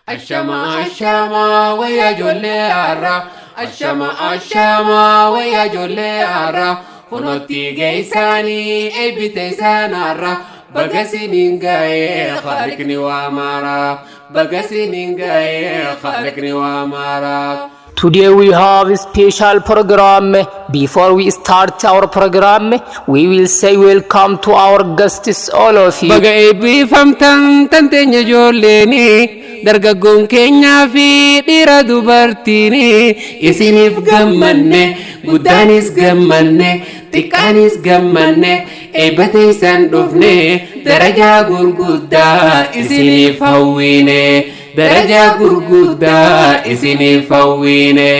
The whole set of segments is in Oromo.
Ashama ashama wayya ijoollee har'a. Ashama ashama wayya ijoollee har'a. Kunotti geessanii eebbite isaan har'a. Baga siniin ga'ee khaliqni waa maara. Baga siniin ga'ee khaliqni waa maara. Today we have a special program. Before we start our program, we will say welcome to our guests, all of you. Baga eebbifamtan tanteenya ijoolleeni, dargaggoon keenyaa fi dhiira dubartiini. Isiniif gammanne, guddaanis gammanne, xiqqaanis gammanne. Eebba teessan dhufne, darajaa gurguddaa isiniif hawwine, darajaa gurguddaa isiniif hawwine.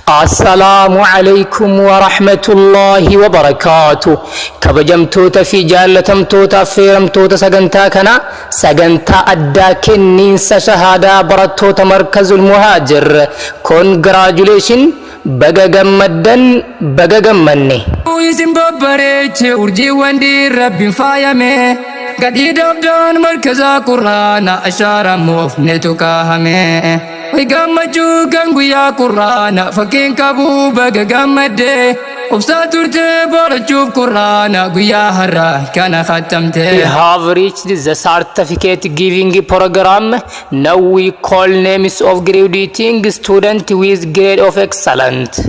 Assalaamu alaykum wa rahmatullahi wa barakaatu. Kabajamtoota fi jaallatamtoota affeeramtoota sagantaa kana, sagantaa addaa kenniinsa shahaadaa barattoota Markazul Muhaajir. Congratulation, baga gammaddan, baga gammanne. Isin babbareeche urjiiwwan rabbiin faayame, gadii dabdaan markazaa qurraana ashaaramuuf netu kaahame. Way gammachuu kan guyyaa qurraana fakkiin qabu, baga gammadde, obsaa turte barachuuf qurraana, guyyaa har'a kana khattamte. We have reached the certificate giving program. Now we call names of graduating student with grade of excellent.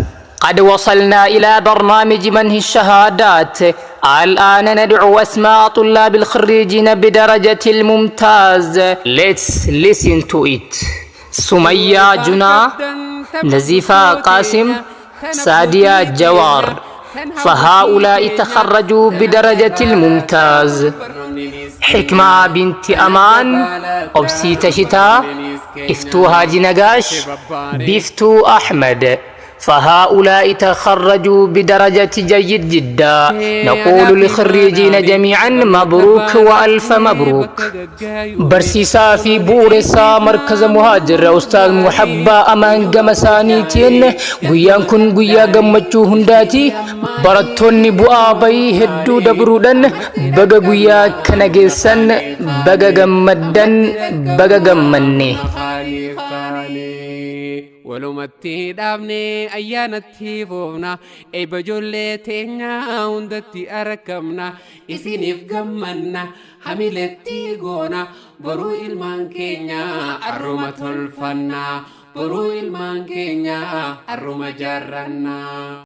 قد وصلنا إلى برنامج منح الشهادات. الآن ندعو أسماء طلاب الخريجين بدرجة الممتاز. Let's listen to it. سمية جنا، نزيفة قاسم، سادية جوار. فهؤلاء تخرجوا بدرجة الممتاز. حكمة بنت أمان، أبسيت شتاء، إفتو هاجي نقاش، بيفتو أحمد. فهؤلاء تخرجوا بدرجة جيد جدا. نقول للخريجين جميعا مبروك وألف مبروك. Barsiisaa fi bu'uuressaa Markaza Muhaajir, Ustaaz Muhabbaa Amaan, gama isaaniitiin guyyaan kun guyyaa gammachuu hundaati. Barattoonni bu'aa bayii hedduu dabruudhaan baga guyyaa kana geessan, baga gammaddan, baga gammanne. Walumatti dhaabne ayyaanatti foofna, eebba ijoollee teenyaa hundatti argamna. Isiniif gammanna, hamiletti goona, boruu ilmaan keenya arruma tolfanna, boruu ilmaan keenya arruma jaarranna.